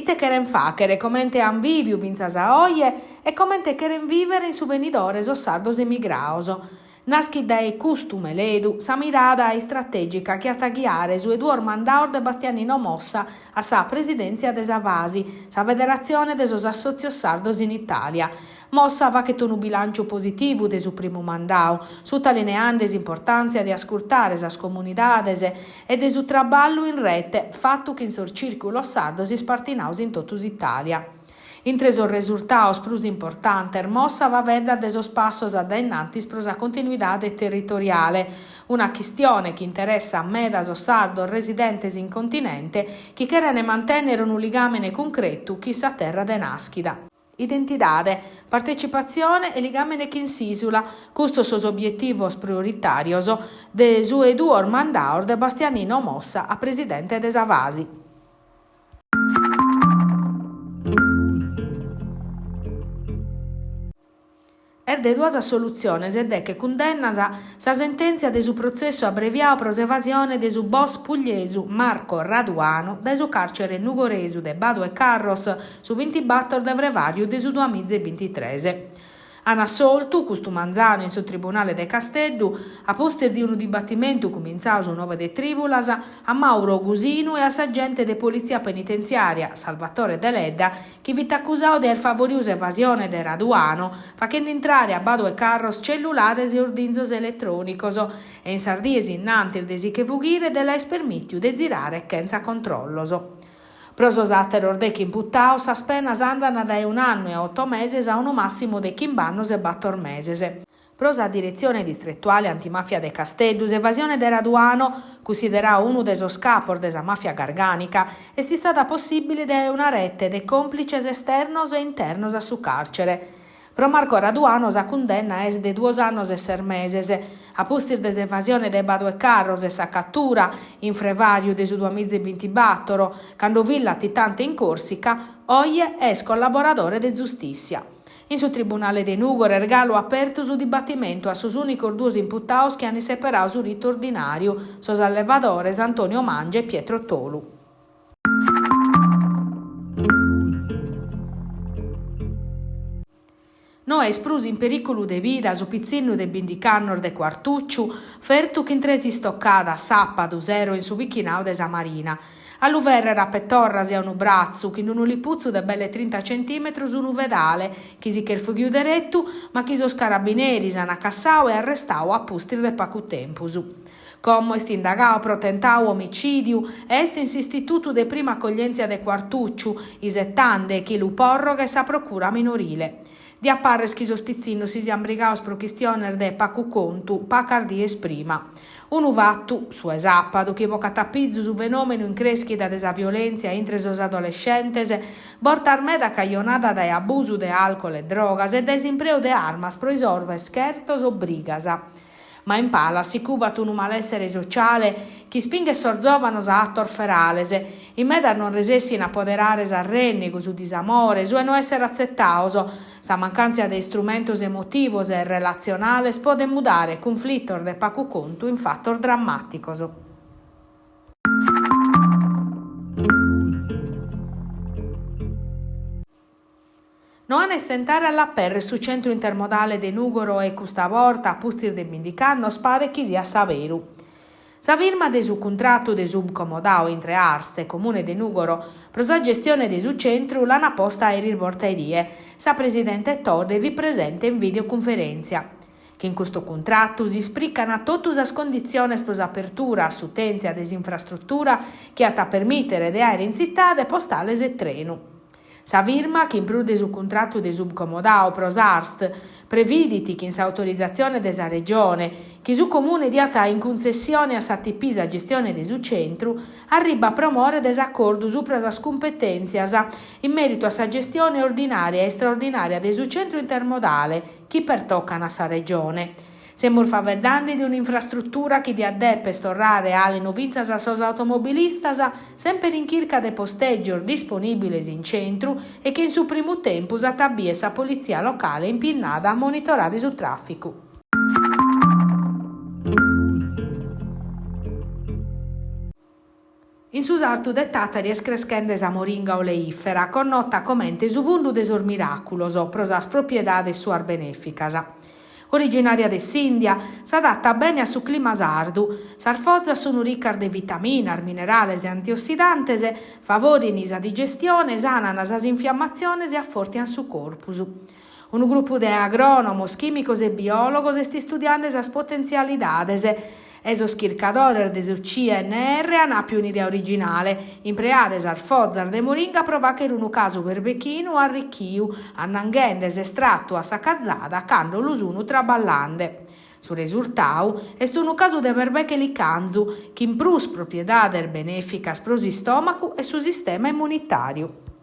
Ite cheren fàchere, comente an vìviu fintzas a oje e comente cheren vìvere in su benidore sos sardos emigraos. Naschit dae custu meledu sa mirada istratègica chi at a ghiare su 'e duos mandaos de Bastianino Mossa a sa presidèntzia de sa FASI, sa Federatzione de sos Assòtzios Sardos in Itàlia. Mossa faghet unu bilànciu positivu de su primu mandau, sutalineande s'importàntzia de ascurtare sas comunidades e de su traballu in rete fatu chin sos cìrculos sardos ispartinaos in totu s'Itàlia. Intre sos resurtaos prus importantes Mossa faeddat de sos passos a dae innantis pro sa continuidade territoriale, una chistione chi interessat meda sos sardos residentes in continente chi cheren mantènnere unu ligàmene cuncretu chin sa terra de nàschida. Identidade, partecipatzione e ligàmene chin s'ìsula, custos sos obietivos prioritàrios de su 'e duos mandaos de Bastianino Mossa a presidente de sa FASI. Est de duas assolutziones e deche cundennas sa sentèntzia de su protzessu abreviau pro s'evasione de su boss pugliesu Marco Raduano dae su càrcere nugoresu de Badu 'e Carros su bintibator de frevàriu de su duamiza e bintitres. An assoltu, custu manzanu in su Tribunale de Casteddu, a pustis de unu dibatimentu cumintzau su nobe de trìbulas, a Mauro Gusinu e a s'agente de politzia penitentziària, Salvatore Deledda, chi fit acusau de aer favoriu s'evasione de Raduano, fachende intrare a Badu 'e Carros cellulares e ordinzos eletrònicos, e in sas dies innantis de si che fughire de l'aer permìtiu de zirare chentza controllos. Pro sos àteros deche imputaos sas penas andant dae un'annu e oto meses a unu màssimu de chimb'annos e bator meses. Pro sa Diretzione Distretuale Antimàfia de Casteddu s'evasione de Raduano, cunsiderau unu de sos capos de sa màfia gargànica, est istada possìbile dae una rete de còmplices esternos e internos a su càrcere. Pro Marco Raduano sa cundenna est de duos annos e ses meses, a pustis de s'evasione dae Badu 'e Carros e sa catura, in frevàriu de su duamiza e bintibator, cando fit latitante in Còrsica, oje est collaboradore de zustìssia. In su tribunale de Nùgoro est galu apertu su dibatimentu a sos ùnicos duos imputados chi ant seperadu su ritu ordinàriu, sos allevadores Antonio Mangia e Pietro Tolu. No est prus in perìculu de vida su pitzinnu de bìndich'annos de Cuartùciu, fertu chin tres istocadas sàpadu sero in su bichinadu de sa Marina. A lu fèrrere a petorras e a unu bratzu, chin unu liputzu de belle trinta centìmetros unu fedale, chi si ch'est fughiu deretu, ma chi sos carabineris an cassadu e arrestadu a pustis de pagu tempus. Como est indagadu pro tentadu omicìdiu e est in s'istitutu de prima acoglièntzia de Cuartùciu, isetande chi lu porroghet sa procura minorile. Diat parrer chi sos pitzinnos si siant brigados pro chistiones de pagu contu pagas dies prima. Unu fatu, su 'e sàpadu, chi bocat a pizu su fenòmenu in crèschida de sa violèntzia intre sos adolescentes, bortas meda cajonada dae abusu de alcol e drogas e dae s'impreu de armas pro isorver chertos o brigas. Ma in palas si cubat unu malèssere sociale chi ispinghet sos zòvanos a atos ferales. In medas non resessin a poderare s'arrennegu, su disamore, su 'e no èssere atzetados. Sa mancàntzia de istrumentos emotivos e relatzionales podet mudare cunflitos de pagu contu in fatos drammàticos. No an a istentare a l'aperrer su centru intermodale de Nùgoro e custa borta, a pustis de bìndich'annos, paret chi siat s'aberu. Sa firma de su cuntratu de subcomodau intre Arst e Comune de Nùgoro pro sa gestione de su centru l'an posta eris borta 'e die. Sa presidente Todde fit presente in videocunferèntzia. Chin custu cuntratu s'isprican totu sas conditziones pro s'apertura a s'utèntzia de s'infrastrutura chi at a permìtere de àere in tzitade postales e trenu. Sa firma, chi in prus de su cuntratu de subcomodau pro s'Arst, previdit chin s'autorizatzione de sa Regione chi su Comune diat in cuntzessione a s'ATP sa gestione de su centru, arribat pro more de s'acordu supra sas cumpetèntzias in mèritu a sa gestione ordinària e istraordinària de su centru intermodale chi pertocan a sa Regione. Semus faeddende de un'infrastrutura chi diat deper torrare àlenu fintzas a sos automobilistas, semper in chirca de postègios disponìbiles in centru e chi in su primu tempus at a bider sa politzia locale impinnada a monitorare su tràficu. In. su sartu de Tàtari est creschende sa moringa oleifera, connota comente su fundu de sos miràculos pro sas propiedades suas benèficas. Originària de s'Ìndia, s'adatat bene a su clima sardu. Sas fozas sunt ricas de vitaminas, minerales e antiossidantes, favorin sa digestione, sanan sas infiammatziones e afortian su corpus. Unu grupu de agrònomos, chìmicos e biòlogos est istudiende sas potentzialidades e sos chircadores de su CNR an àpiu un'idea originale, impreare sas fozas de moringa pro fàghere unu casu berbechinu arrichiu, annanghende s'estratu a sa cazada cando lu sun traballende. Su resurtau est unu casu de berbeche licanzu, chin prus propiedades benèficas pro s'istòmacu e su sistema immunitàriu.